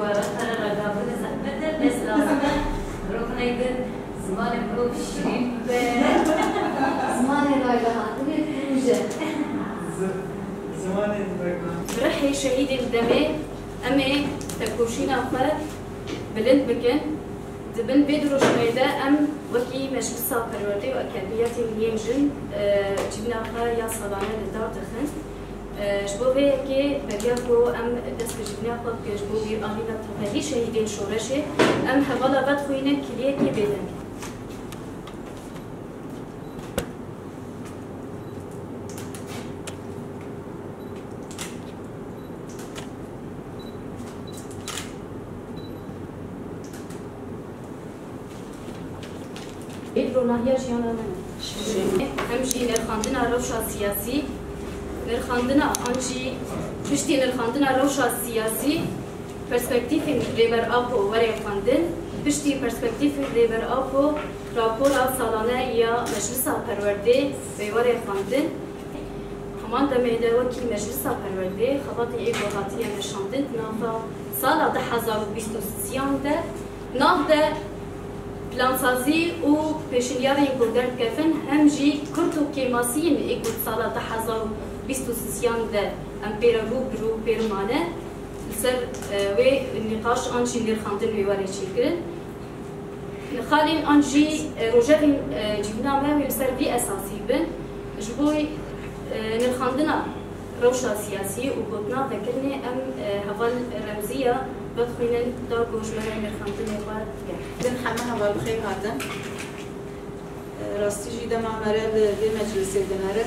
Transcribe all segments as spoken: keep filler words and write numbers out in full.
Xwe re ragihandinê zehmet e, dest lazim e. Mirov hinekî din zimanê mirov şirîn bibe. Zimanê ragihandinê pûj e. Zi-, zimanê ragihandinê. Bi rihê şehîdên demê em ê tekoşîna xwe bilind bikin. Di bin vê dirojnayê de em wekî Meclisa Perwerdê û Akademiyetên yên Jin, e, civîna xwe ya salane li dar dixin. E, ji bo vê yekê beriya ku em dest bi civîna xwe bikin, ji bo bîranîna tevehî şehîdên şoreşê, em hevala vedixwînin kiliyekî bêdeng. Ê ronahiya jiyana me ne. Hem jî nirxandina rewşa siyasî, nirxandina an jî piştî nirxandina rewşa siyasî, perspektîfên Rêber Apo were xwendin, piştî perspektîfên Rêber Apo rapora salane ya Meclisa Perwerdê wê were xwendin. Heman demê de wekî Meclisa Perwerdê xebatê ê ku hatiye meşandin di nava sala du hezar û bîst û sêyan de, nav de plansazî û pêşniyarên ku derdikevin hem jî kurt û kêmasiyên ê ku di sala du hezar û bîst û sêyan de em pê re rû bi rû pê re mane, li ser, e, wê nîqaş an jî nirxandin wê were çêkirin. Xalên an jî, e, rojevên, e, civîna me wê li ser vî esasî bin. Ji bo, e, nirxandina rewşa siyasî û gotina vekirinê em, e, heval Remziya vedixwînin da ku ji me re nirxandinê xwe bike. Din heme heval bi xêr hatin. E, rastî jî dema me re li vê meclisê dinere,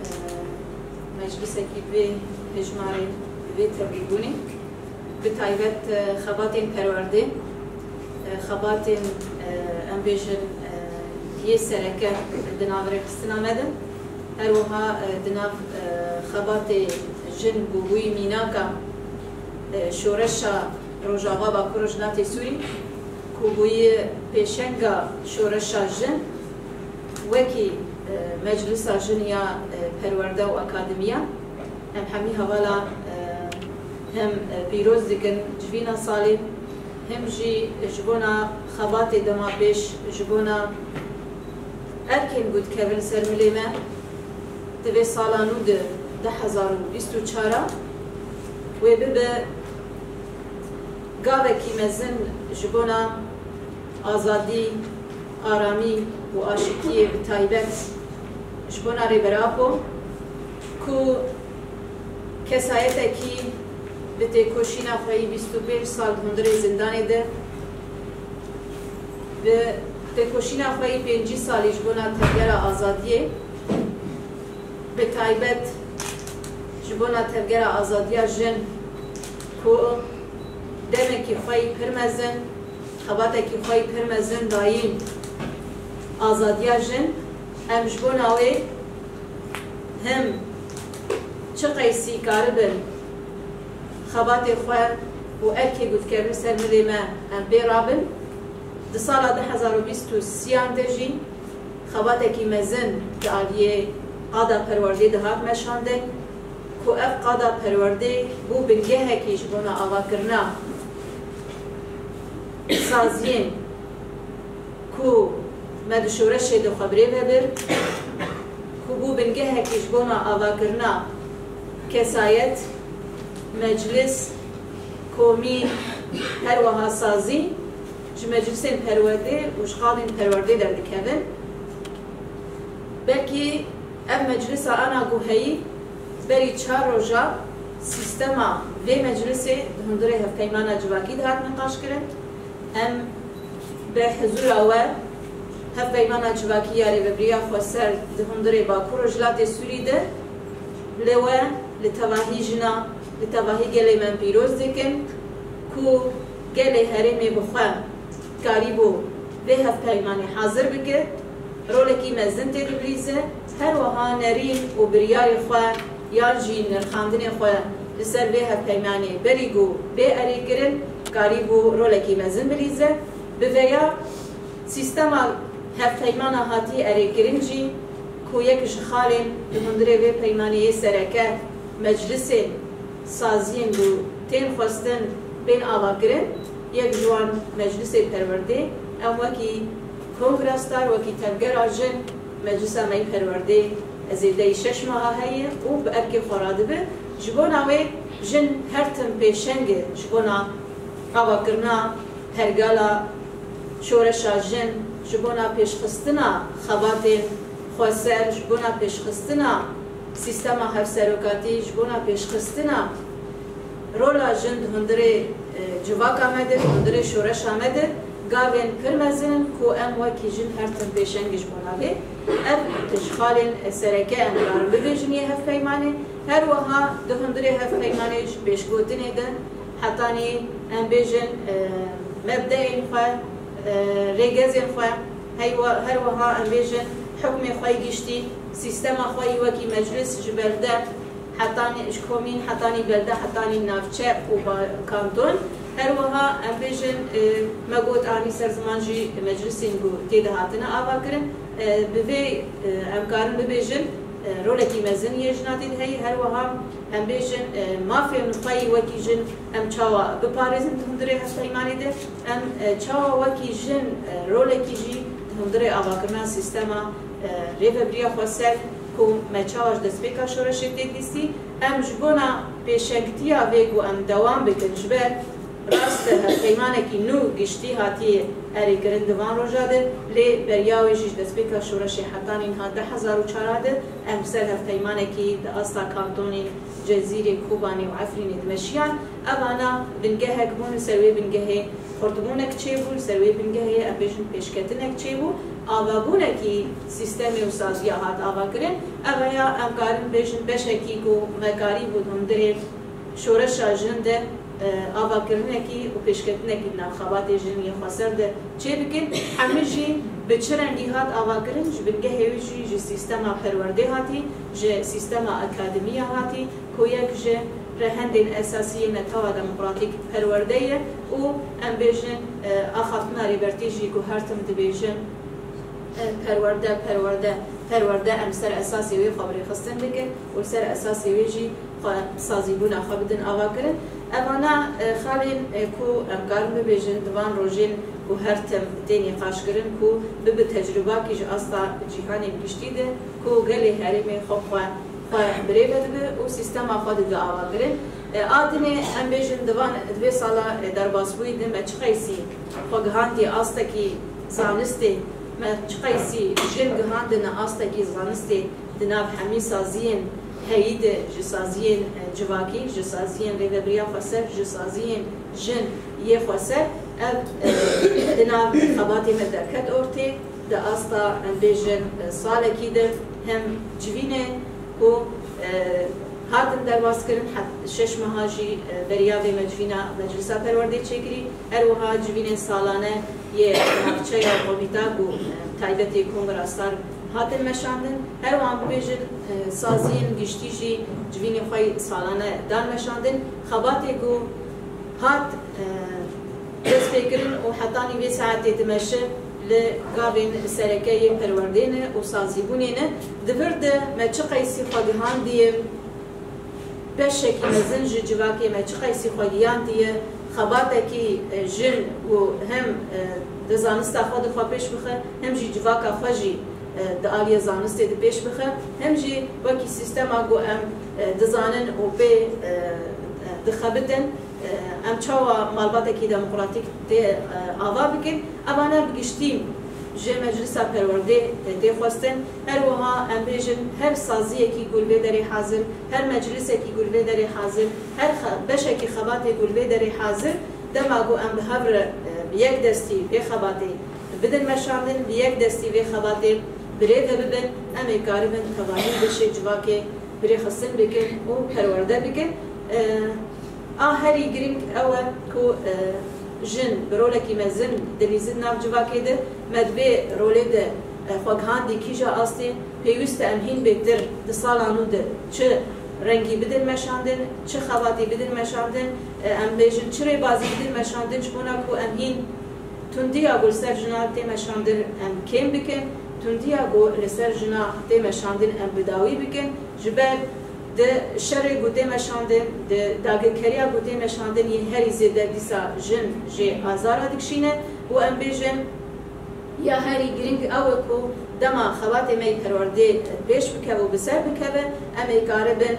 e, meclisekî vê hejmarê, vê tevlîbûnê, bi taybet, e, xebatên perwerdê, e, xebatên, e, em bêjin, e, yê sereke di nav rêxistina me de, her wiha, e, di nav, e, xebatê jin bûbûyî mînaka, e, şoreşa Rojava Bakur Rojhilatê Sûrî, ku bûyî pêşenga şoreşa jin, wekî, e, Meclisa Jin ya, e, Perwerde û Akademiya, em hemî hevala, e, hem, e, pîroz dikin civîna salê, hem jî ji bona xebatê dema pêş, ji bona erkên ku dikevin ser milê me, di vê sala nû de du hezar û bîst û çar a wê bibe gavekî mezin ji bona azadî, aramî û aşitiyê bi taybet ji bona Rêber Apo ku kesayetekî bi têkoşîna xwe yî bîst û pênc sal di hundirê zindanê de, bi têkoşîna xwe yî pêncî salî ji bona tevgera azadiyê, bi taybet ji bona tevgera azadiya jin ku demekî xwe yî pir mezin, xebatekî xwe yî pir mezin dayîn azadiya jin, em ji bona wê him çi qeysî karibin xebatê xwe û erkê ku dikevin ser milê me em pê rabin. Di sala du hezar û bîst û sêyan de jî xebatekî mezin di aliyê qada perwerdê de hat meşandin ku ev qada perwerdê bû bingehekî ji bona avakirina saziyên ku me di şoreşê de xwe bi rê ve bir, ku bû bingehekî ji bona avakirina kesayet, meclis, komîn, her wiha sazî ji meclisên perwerdê û ji qadên perwerdê derdikevin. Belkî ev meclisa ana ku heyî berî çar roja sîstema vê meclisê di hundirê hevpeymana civakî de hat niqaşkirin. Em bi hizûra we hevpeymana civakî ya Rêvebiriya Xweser di hundirê Bakur Rojhilatê Sûrî de li we, li tevahî jina, li tevahî gelê me pîroz dikin ku gelê herêmê bi xwe karîbû vê hevpeymanê hazir bike, rolekî mezin tê dibilîze, her wiha nerîn û biryarê xwe yan jî nirxandinê xwe li ser vê hevpeymanê berî ku bê erêkirin, karîbû rolekî mezin bilîze. Bi vêya sîstema hevpeymana hatî erêkirin jî ku yek ji xalên di hundirê vê peymanê yê sereke meclisên saziyên ku tên xwestin Bên avakirin, yek ji wan Meclisê Perwerdê, em wekî Kongra Star, wekî tevgera jin Meclisa me yî Perwerdê zêdeyî şeş meha heye û bi erkê xwe radibe. Ji bona wê jin her tim pêşeng e ji bona avakirina pergala şoreşa jin, ji bona pêşxistina xebatên xweser, ji bona pêşxistina sîstema hevserokatî, ji bona pêşxistina rola jin di hundirê, e, civaka me de, di hundirê şoreşa me de gavên pir mezin in ku em wekî jin her tim pêşeng ji bona vê. Ev ji xalên sereke em karin bibêjin yê hevpeymanê. Her wiha di hundirê hevpeymanê ji pêşgotinê de hetanî em bêjin, e, mebdeyên xwe, e, rêgezên xwe, heywa-, her wiha em bêjin hukmê xwe yî giştî, sîstema xwe yî wekî meclis ji belde hetanî, ji komîn hetanî belde, hetanî navçe û ba-, kanton. Her wiha em bêjin, e, me got anî ser ziman jî meclisên ku tê de hatine avakirin, e, bi vê, e, em karin bibêjin, e, rolekî mezin yê jina tê de heye. Her wiha em bêjin, e, mafên xwe yî wekî jin em çawa biparêzin di hundirê hevpeymanê de, em, e, çawa wekî jin, e, rolekî jî di hundirê avakirina sîstema, e, rêvebiriya xweser ku me çawa ji destpêka şoreşê tê dîstî, em ji bona pêşengtiya vê ku em dewam bikin, ji ber rast e hevpeymanekî nû giştî hatiye erêkirin di van roja de, lê beriya wê jî ji destpêka şoreşê heta nîha du hezar û çar de em ser hevpeymanekî di asta kantonên Cezîrê, Kobanê û Efrînê dimeşiyan. Evana bingehek bûn, li ser wê bingehê xurtbûnek çêbû, li ser wê bingehê em bêjin pêşketinek çêbû, avabûnekî sîstemê û saziya hat avakirin. Ev ya em karin bêjin beşekî ku me karîbû di hundirê şoreşa jin de, e, avakirinekî û pêşketinekî di nav xebatê jin yê xweser de çêbikin. Hemî jî bi çi rengî hat avakirin? Ji bingehê wî jî ji sîstema perwerdê hatî, ji sîstema akademiya hatî, ku yek ji rehendên esasî yê netewa demokratîk perwerde ye û em bêjin, e, axaftina Rêbertî jî ku her tim dibêjin, e, perwerde, perwerde, perwerde, em ser esasê wê xwe bi rêxistin bikin û li ser esasê wê jî xwe sazîbûna xwe bidin avakirin. Evana, e, xalên, e, ku em karin bibêjin di van rojên ku her tim tê nîqaşkirin ku bibe tecrubakî ji asta cîhanê bi giştî de ku gelê herêmê xwe xwe xwe birêve dibe û sîstema xwe dide avakirin. E, a dinê em bêjin di van, di vê sala, e, derbasbûyî de me çi qeysî xwe gihandiye astekî zanistê, me çi qeysî jin gihandine astekî zanistê di nav hemî saziyên heyî de, ji saziyên, e, civakî, ji saziyên rêvebiriya xweser, ji saziyên jin yê xweser, ev, e, di nav xebatê me derket ortê. Di asta, em bêjin, e, salekî de hem civînê ku, e, hatin derbas kirin, het-, şeş meha jî, e, beriya vê me civîna Meclisa Perwerdê çêkirî, her wiha civînên salane yê navçeya Komîta ku, e, taybetê Kongra Star hatin meşandin, her wiha bibêjin, e, saziyên giştî jî civînê xwe yî salane dan meşandin. Xebatê ku hat, e, destpêkirin û hetanî vê saetê dimeşe li gavên sereke yê perwerdê ne û sazîbûnê ne. Di vir de me çi qeysî xwe gihandiye, beşekî mezin ji civakê me çi qeysî xwe gihandiye, xebatekî, e, jin û hem, e, di zanista xwe de xwe pêş bixe, hem jî civaka xwe jî, e, di aliyê zanistê de pêş bixe, hem jî wekî sîstema ku em, e, dizanin û pê, e, e, dixebitin, em çawa malbatekî demokratîk tê, e, ava bikin? Evane bi giştî ji Meclisa Perwerdê, e, tê xwestin. Her wiha em bêjin her saziyekî ku li vê derê hazir, her meclisekî ku li vê derê hazir, her xe-, beşekî xebatê ku li vê derê hazir, dema ku em bi hev re, e, bi yek destî vê xebatê bidin meşandin, bi yek destî vê xebatê birêve bibin, em ê karibin tevahî beşê civakê birêxistin bikin û perwerde bikin. E, A herî girîng ew e ku, e, jin bi rolekî mezin dilîzin nav civakê de, me di vê rolê de, e, xwe gihandî kîja astê, pêwîst e em hîn bêtir di sala nû de çi rengî bidin meşandin, çi xebatî bidin meşandin, e, em bêjin çi rêbazî bidin meşandin, ji bona ku em hîn tundiya ku li ser jina tê meşandin em kêm bikin, tundiya ku li ser jina tê meşandin em bi dawî bikin, ji ber Di şerê ku tê meşandin, di dagirkeriya ku tê meşandin yê herî zêde dîsa jin jê azara dikişîne û em bêjin ya herî giring ew e ku dema xebatê me yê perwerdê pêş bikeve û bi ser bikeve, em ê karibin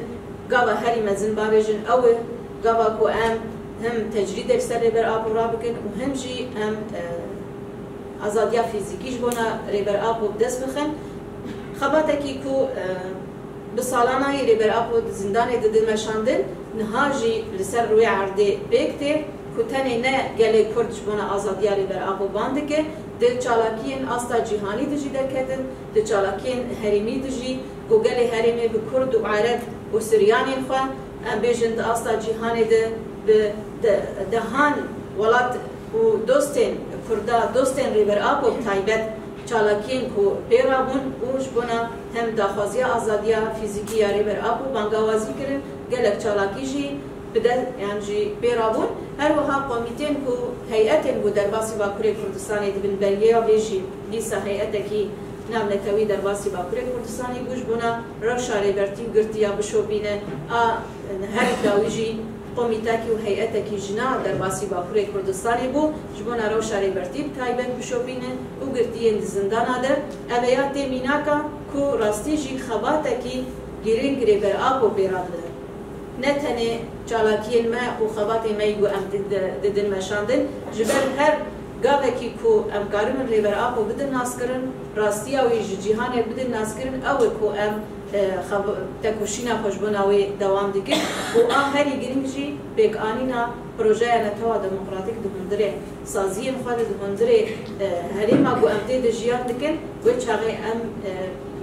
gava herî mezin bavêjin ew e gava ku em him tecrîdê li ser Rêber Apo rabikin û him jî em, e, azadiya fîzîkî ji bona Rêber Apo bi dest bixin. Xebatekî ku, e, bi salana yê Rêber Apo di zindanê de dimeşandin, niha jî li ser rûyê erdê pêk tê ku tenê ne gelê Kurd ji bona azadiya Rêber Apo ban dike, di çalakiyên asta cîhanî de jî derketin, di çalakiyên herêmî de jî ku gelê herêmê bi Kurd û Ereb û Suryanên xwe, em bêjin di asta cîhanê de bi de-, dehan welat û dostên Kurda, dostên Rêber Apo bi taybet çalakiyên ku pê rabûn û ji bona hem daxwaziya azadiya fîzîkî ya Rêber Apo bangawazî kirin, gelek çalakî jî bi de-, yan jî pê rabûn. Her wiha komîtên ku heyetên ku derbasî Bakurê Kurdistanê dibin, beriya vê jî dîsa heyetekî navnetewî derbasî Bakurê Kurdistanê bû ji bona rewşa rêbertî û girtiya bişopîne a her dawî jî komîtekî û heyetekî jina derbasî Bakurê Kurdistanê bû, ji bona rewşa rêbertî bi taybet bişopîne û girtiyên di zindana de. Ev ya tê mînaka ku rastî jî xebatekî girîng Rêber Apo pê re dide. Ne tenê çalakiyên me û xebatê me yî ku em di-, di-, didin meşandin, ji ber her gavekî ku em karibin Rêber Apo bidin naskirin, rastiya wî ji cîhanê bidin naskirin, ew e ku em e, xeb-, tekoşîna xwe ji bona wê dewam dikin û a herî girîng jî pêkanîna projeya netewa demokratîk di hundirê saziyên xwe de, di hundirê, e, herêma ku em tê de jiyan dikin, wê çaxê em, e,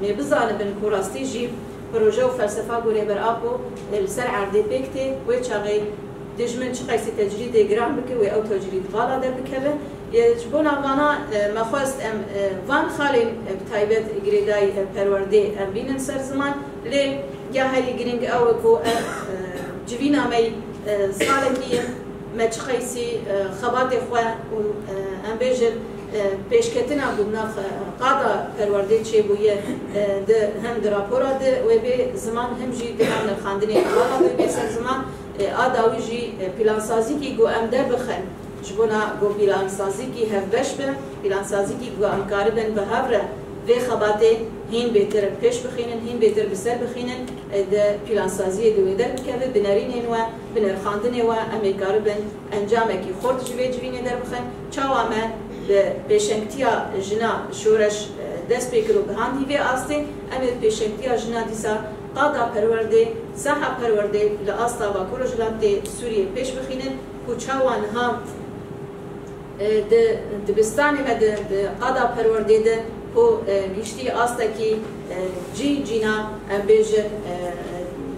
mê bizanibin ku rastî jî proje û felsefa ku Rêber Apo, e, li ser erdê pêk tê, wê çaxê dijmin çiqasî tecrîdê giran bike, wê ew tecrîd vala derbikeve. E, ji bona vana, e, me xwest em, e, van xalên, e, bi taybet girêdayî, e, perwerdê em bînin ser ziman. Lê ya herî girîng ew e ku em, e, civîna me yî, e, salekî ye. Me çiqasî, e, xebatê xwe û, e, em bêjin, e, pêşketina ku nav, e, qada perwerdê çêbûye, e, di hem di rapora de wê bê ziman, hem jî di nav nirxandinê hevala wê bê ser ziman. E, a dawî jî, e, plansazîkî ku em derbixin, ji bona ku plansazîkî hevbeş be, plansazîkî ku em karibin bi hev re vê xebatê hîn bêtir pêş bixînin, hîn bêtir bi ser bixînin, e, di plansaziyê de wê derbikeve, bi nerînên we, bi nirxandinê we em ê karibin encamekî xurt ji vê civînê derbixin. Çawa me bi pêşengtiya jina şoreş, e, dest pê kir û gihandî vê astê, em ê bi pêşengtiya jina dîsa qada perwerdê, saha perwerdê li asta Bakur Rojhilatê Sûriyê pêş bixînin ku çawa niha, e, di dibistanê me de, di qada perwerdê de ku, e, giştî astekî, e, cî cîna, em bêjin, e,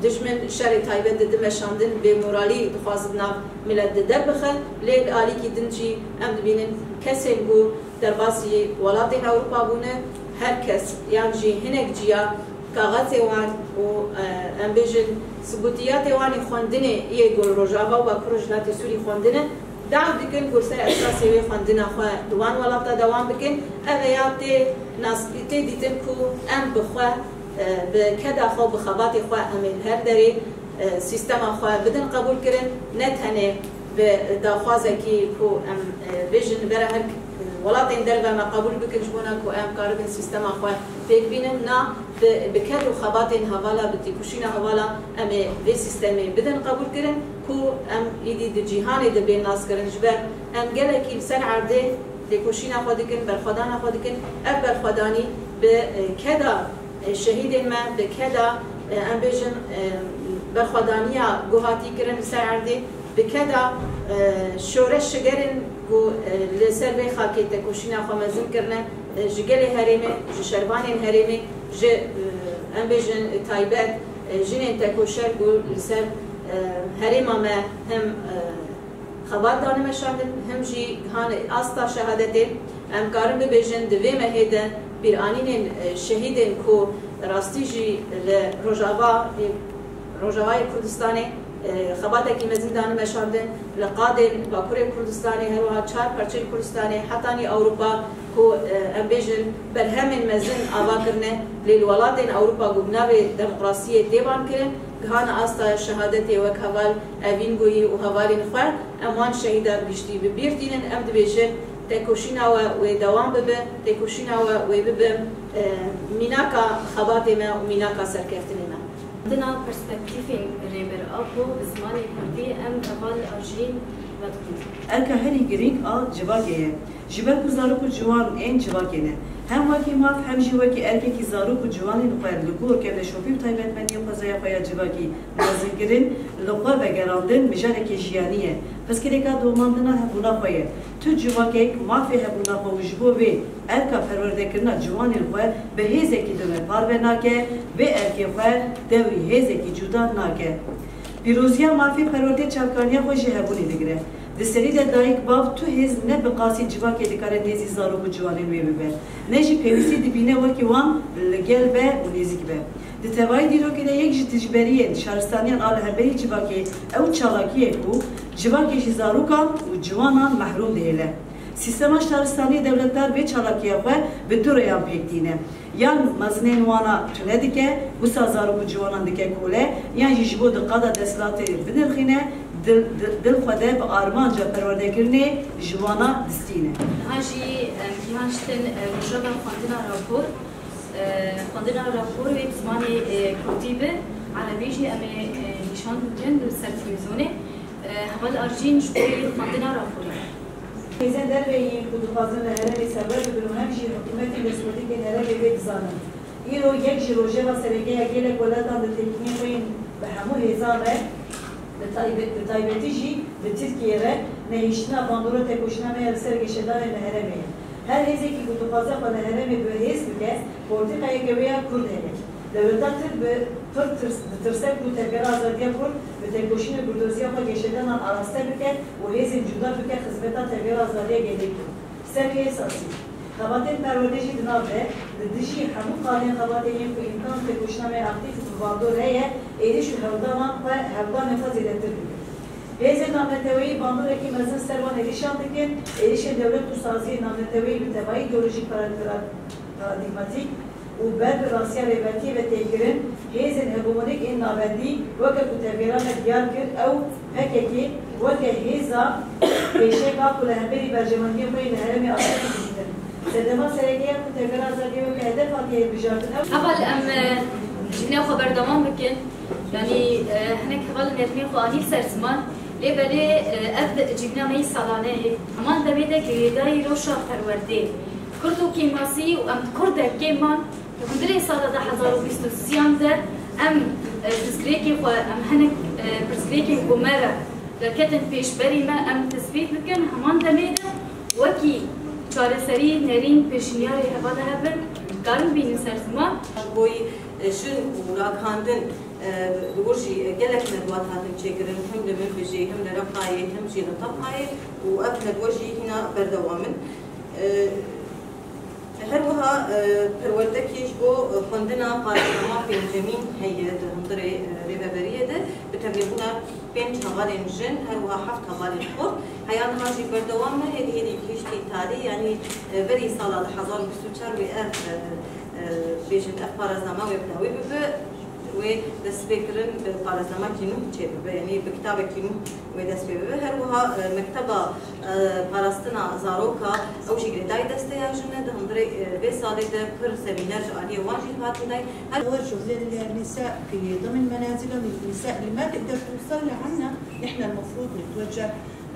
dijmin şerê taybet dide meşandin, bê moralî dixwaze di nav milet de derbixe, lê li alîkî din jî em dibînin kesên ku derbasî welatên Ewropa bûne, her kes yan jî hinek ciya kaxetê wan û, e, em bêjin, sibûtiyatê wan ê xwendinê yê ku li Rojava û Bakur Rojhilatê Sûrî xwendine, daw dikin ku li ser esasê wê xwendina xwe di wan welata dewam bikin. Ev ya tê nas-, tê dîtin ku em bi xwe, e, bi keda xwe, bi xebatê xwe em ê li her derê, e, sîstema xwe bidin qebûlkirin, ne tenê bi daxwazekî ku em, e, bêjin bera her, e, welatên derve me qebûl bikin ji bona ku em karibin sîstema xwe pêk bînin, na bi, bi ked û xebatên hevala, bi têkoşîna hevala em ê vê sîstemê bidin qebûlkirin ku em îdî di cîhanê de bên naskirin, ji ber em gelekî li ser erdê têkoşîna xwe dikin, berxwedana xwe dikin. Ev berxwedanî bi, e, keda, e, şehîdên me, bi keda, e, em bêjin, e, berxwedaniya ku hatî kirin li ser erdê, bi keda, e, şoreşgerên ku, e, li ser vê xakê tekoşîna xwe mezin kirine, e, ji gelê herêmê, ji şervanên herêmê, ji, e, em bêjin taybet, e, jinên tekoşer ku li ser, e, herêma me him, e, xebat dane meşandin, him jî gihane asta şehadetê. Em karin bibêjin di vê mehê de bîranînên, e, şehîdên ku rastî jî li Rojava, Rojavayê Kurdistanê, e, xebatekî mezin dane meşandin, li qadên Bakurê Kurdistanê, her wiha çar perçên Kurdistanê, hetanî Ewropa ku, e, em bêjin berhemên mezin ava kirine, lê li welatên Ewropa ku bi navê demokrasiyê tê ban kirin, Gihana asta şehadetê wek heval Evîn Goyî û hevalên xwe, em wan şehîda giştî bi bîr tînin. Em dibêjin, tekoşîna we wê dewam bibe, tekoşîna we wê bibe, e, mînaka xebatê me û mînaka serkeftinê me. Dina perspektîfên Rêber Apo bi zimanê kurdî em heval Arjîn vedixwînin. Erka herî girîng a civakê ye. Ji ber ku zarok û ciwan ên civakê ne. Hem wekî maf hem jî wekî erkekî zarok û ciwanên xwe li gor kevneşopî û taybetmendiyên xwezaya xwe ya civakî mezinkirin, li xwe vegerandin mijareke jiyanî ye. Pirsgirêka domandina hebûna xwe ye. Tu civakek mafê hebûna xwe û ji bo vê erka perwerdekirina ciwanên xwe bi hêzekî dime parve nake, vê erkê xwe dewrî hêzekî cuda nake. Pîroziya mafê perwerdê çavkaniya xwe ji hebûnê digire. Di serî de dayik, bav tu hêz ne bi qasî civakê dikare nêzî zarok û ciwanên wê bibe, ne jî pêwîstî dibîne wekî wan li gel be û nêzîk be. Di tevayî dîrokê de yek ji dijberiyên şaristaniyan a li hemberî civakê ew çalakî ye ku civakê ji zarokan û ciwanan mehrûm dihêle. Sîstema şaristaniyê dewletdar vê çalakiya xwe bi du rêyan pêk tîne. Yan mezinên wana tune dike, wisa zarok û ciwanan dike kole, yan jî ji bo di qada desthilatê binirxîne, dil, dil, dil xwe de bi armanca perwerdekirinê ji wana distîne. Niha jî em gihan şitin, e, rojeva xwendina rapor. E, xwendina raporê bi zimanê, e, kurdî bi erebî jî em ê, e, nîşan bikin li ser televîzyonê. E, heval Arjîn ji bo xwendina raporê. Hêzên derve yên ku dixwazin li herêmê serwer bibin û hem jî hikûmetên destgotikên herêmê vê dizanin. Îro yek ji rojeva sereke ya gelek welatan di têkiliyên xwe yên bi hemû hêzan re, bi taybet, bi taybetî jî bi Tirkiyê re nehiştina bandora tekoşîna me ya li ser geşedanê li herêmê ye. Her hêzekî ku dixwaze xwe li herêmê bi hêz bike, polîtîkayeke wê ya kurd heye. Dewleta Tirk bi pir tirs, ditirse ku Tevgera Azadiya Kurd bi tekoşîn û birdoziya xwe geşedanan araste bike û hêzên cuda bike xizmeta Tevgera Azadiya Gelê Kurd. Ser vê esasî, xebatên perwerdê jî di nav de, li dijî hemû qadên xebatê yên ku îmkan tekoşîna me aktîf û bi bandor heye, êrîş û hewldanan xwe, hewldanên xwe zêdetir dikin. Hêzên navneteweyî bandorekî mezin ser wan êrîşan dikin, êrîşên dewlet û saziyên navneteweyî bi tevayî îdeolojîk para-, para-, paradîgmatîk û ber bi rastiya rêbertiyê ve tê kirin, hêzên hegemonîk ên navendî weke ku tevgera me diyar kir, ew P K K weke hêza pêşeka ku li hemberî berjewendiyên xwe yên li herêmê aştiyê didîtin. Sedema sereke ya ku Tevgera Azadiyê weke hedef hatiye hilbijartin, ew Heval em, e, cîhna xwe berdewam bikin. Yanî, e, hinek heval nermî xwe anî ser ziman. Lê belê, e, ev cîhna me yî salane ye. Heman demê de girêdayî rewşa perwerdê. Kurd û kêmasî û em kurd e kêman. Di hundirê sala du hezar û bîst û sêyan de em, e, pirsgirêkê xwe, em hinek, e, pirsgirêkên ku me re derketin pêşberî me, em tespît bikin. Heman demê de wekî çareserî nerîn pêşniyarê heval hebin, karin bînin ser ziman. Boyî, e, jin û ragihandin, e, li wir jî, e, gelek nedwat hatin çêkirin, him li Minbicê, him li Reqayê, him jî li Tefayê û ev nedwe jî hîna berdewam in. E, Her wiha, e, perwerdekî ji bo, e, xwendina parasnama pêncemîn heye di hundirê, e, rêveberiyê de, bi tevlîbûna pênc hevalên jin, her wiha heft hevalên xort. Heya niha jî berdewam e, hêdî hêdî gihîştî tarî, yanî, e, berî sala du hezar û bîst û çar wê ev, e, e, bêjin ev parasnama wê bi dawî bibe. Wê destpêkirin bi parasnamekî nû çêbibe, yanî bi kitabekî nû wê dest pê bibe. Her wiha, e, Mekteba, e, Parastina Zaroka, ew jî girêdayî desteya jin e. Di hundirê, e, vê salê de pir semîner ji aliyê wan jî hatin dayîn. Her توجه للنساء في ضمن منازلهم، النساء اللي ما تقدر توصل لعنا، نحن المفروض نتوجه،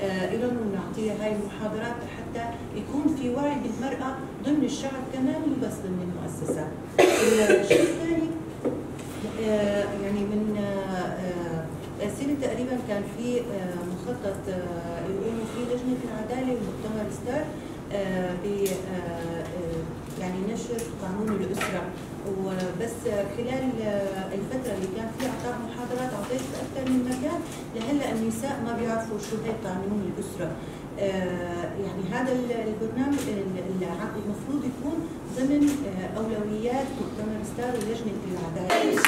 آه، إلهم ونعطيها هاي المحاضرات حتى يكون في وعي بالمرأة ضمن الشعب كمان، مو بس ضمن المؤسسات. الشيء الثاني، آه، يعني من، آه، آه، سنة تقريبًا كان في، آه، مخطط، آه، يقوموا فيه لجنة العدالة ومؤتمر ستار، آه، ب، آه، آه، يعني نشر قانون الأسرة. وبس خلال، آه، الفترة اللي كان في إعطاء محاضرات، عطيت في أكثر من مكان، لهلأ النساء ما بيعرفوا شو هي قانون الأسرة. آه، يعني هذا ال-، البرنامج ال-، ال-، المفروض يكون ضمن، آه، أولويات مؤتمر ستار ولجنة العدالة.